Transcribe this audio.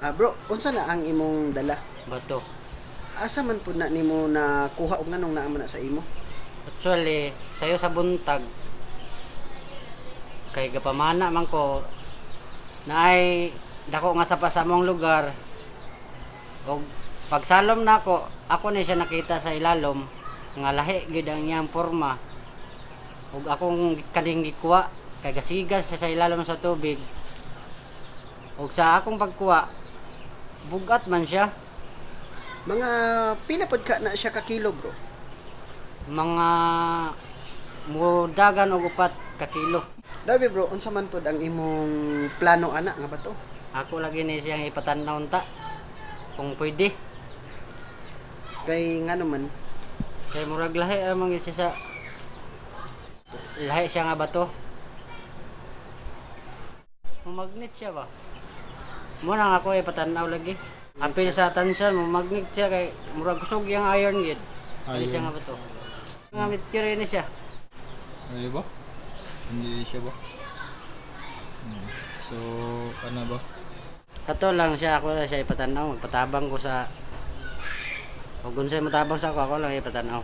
Ah, bro, unsa na ang imong dala? Bato. Asa man pud na nimo nakuha og nganong naa man na sa imo? Actually, sayo sa buntag kay gapamana man ko, naay dako nga sapa sa among lugar, og pagsalom nako, ako ni siya nakita sa ilalom nga lahi gid ang iyang porma, ug akong kaning gikuha kay gasigas siya sa ilalom sa tubig, ug sa akong pagkuha, bugat man siya. Mga pila pod ka na siya ka kilo, bro? Mga mudagan og 4 ka kilo. Dabi, bro, unsa man pod ang imong plano ana nga bato? Ako lagi ni siyang ipatan-aw ta kung pwede. Kay ngano man? Kay murag lahi amang siya sa lahi siya nga bato. Mumagnet siya ba? Mo nang ako ipatan-aw lagi. Apil sa tansan, mumagnet siya kay murag kusog yung iron gid. Kani siya nga bato. Nga meteor ni siya. Ano ba? Hindi siya ba? So, ano ba? Kato lang siya, ako lang siya ipatan-aw, magpatabang ko sa, ug unsay motabang sa ako, ako lang ipatan-aw.